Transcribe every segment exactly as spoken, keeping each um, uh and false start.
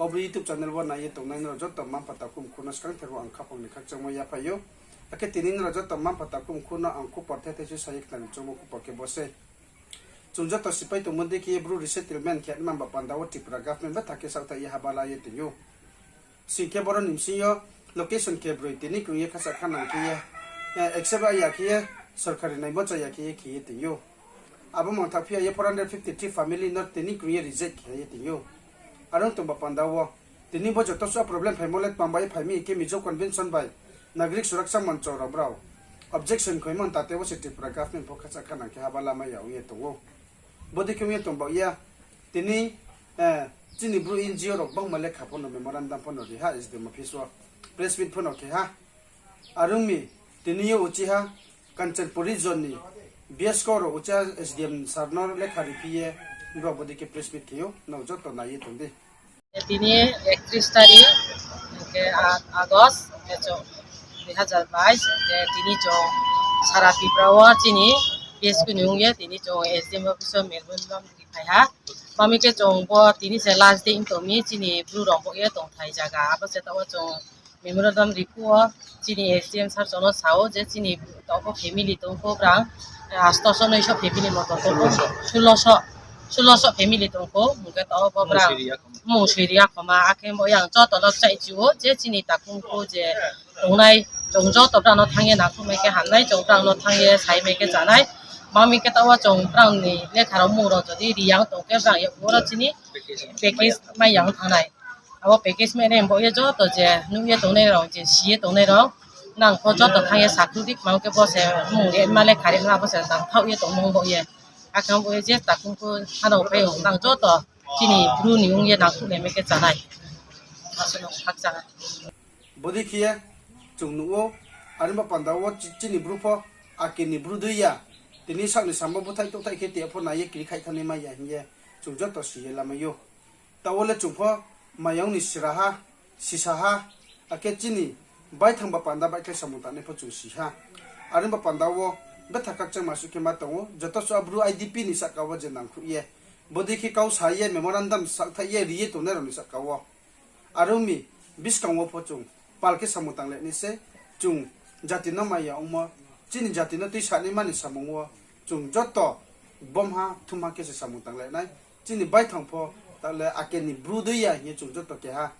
Bru YouTube channel wo nai ye tongnai nrao joto mma-mpha takhu mkhu no skangther wo ang khaphang ni khakchangmo yaphai ou. Akhe tini nrao joto mma-mpha takhu mkhu no ang khupor thethei se sa ye khnari choungmo khupor khe bo sei. Chung joto sipai tongmo dei khe ye Bru resettlement khe nma ba panda wo Tripura government betha khe saohthaih ye haba la ye tong ou. Sing khe boro ni bsing yo location khe broi tini krung ye khasa khanang khe ye, accept ya khe ye, sorkari naimo cha ya khe ye khe ye tong ou. Abo mangtha phi ya ye four hundred fifty three family no tini krung ye reject khe ye tong ou. Are ong tong ba panda wo, tini bo joto suh problem phaimo le tma bai phai mi khe Mizo Convention bai Nagarik Suraksha Mancho rao brao objection khoimo tate wo se Tripura government pho khasa khanang khe haba lamai ya ong ye tong ou. Bodei khe ong ye tong baoh ye, tini chini Bru N G O rao gbangma lekha pho no memorandum pho no ri ha S D M office wo, press meet pho no khe ha. Are ong mi, tini yo uchih ha Kanchanpur region ni B S K rao uchih ha S D M sir no lekha ri phi ye, brao bodei khe press meet khe ou, nrao joto nai ye tong di. Tini একত্রিশ তারিখ, hing khe আট August, hing khe chung দুই হাজার বাইশ, hing khe tini chung সারা Tripura wo chini B S K ni ong ye tini chung S D M office wo memorandum ri phai ha. Mami khe chung bo tini se last day ong tong mi chini Bru rao bo ye tongthai zaga. Abo se taoh wo chung memorandum ri phuh wo chini S D M sir chung no sa ou je chini taoh bo family tong pho brang, আটশো নয়শো family moto tong pho, ষোলোশো, ষোলোশো family tong pho, hing khe taoh bo brang mung soi ri ya khoma, akhe bo yang joto no kchaih chi ou je chini takhu mkhu je tongnai, chung joto brang no thanng ye nangkhruh mai khe ham nai, chung brang no thanng ye sai mai khe chá nai. Mami khe taoh wo chung brang ni lekha rao mung rao jodi ri yang tong khe brang yakgu ro chini package mai yang thanng nai. Abo package mai nai bo ye joto je nuh ye tongnai rao, je si ye tongnai rao, nang pho joto thanng ye sakhruh di, mami khe bo se mung ri ma lekha ri ma bo se nang thaoh ye tongmo bo ye. Akhe bo ye je takhu mkhu hanao phai ou, nang joto chini Bru ni ong ye nangkhruh lai mai khe chá nai. Asuh no khakchang ha. Bodei khe ye chung nuh ou, are ong ba panda wo chi-, chini Bru pho ake ni Bru dei ya, tini saoh ni samo búthaih touhthaih khe tei pho nai ye kri khaih thanngnai mai ya hing ye chung joto si ye lamai ou. Taoh wo le chung pho mayang ni sira ha, sisa ha, akhe chini baithang ba panda baihkhlai samung tangnai pho chung si ha. Are ong ba panda wo betha khakchangma suh khe ma tong ou, joto suh Bru I D P ni sahka wo je nangkhruh ye, bodei khe kau sa ye memorandum saohthaih ye ri ye tongnai rao ni sahka wo. Are ong mi, buskang wo pho chung pal khe samung tanglai nai se, chung jati no maya ongmo, chini jati no tuisanaima ni samung wo chung joto bomha thumha khe se samung tanglai nai. Chini baithang pho, taoh le ake ni Bru dei ya hing ye chung joto keha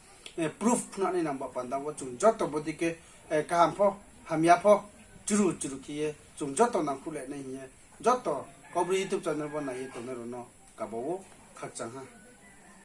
proof phnuh nai nang ba panda wo chung joto bodei khe kaham pho, hamya pho, churu churu khe ye chung joto nangkhruhlai nai hing ye joto Kaubru YouTube channel wo nai ye tongnai rao no kaba wo khakchang ha.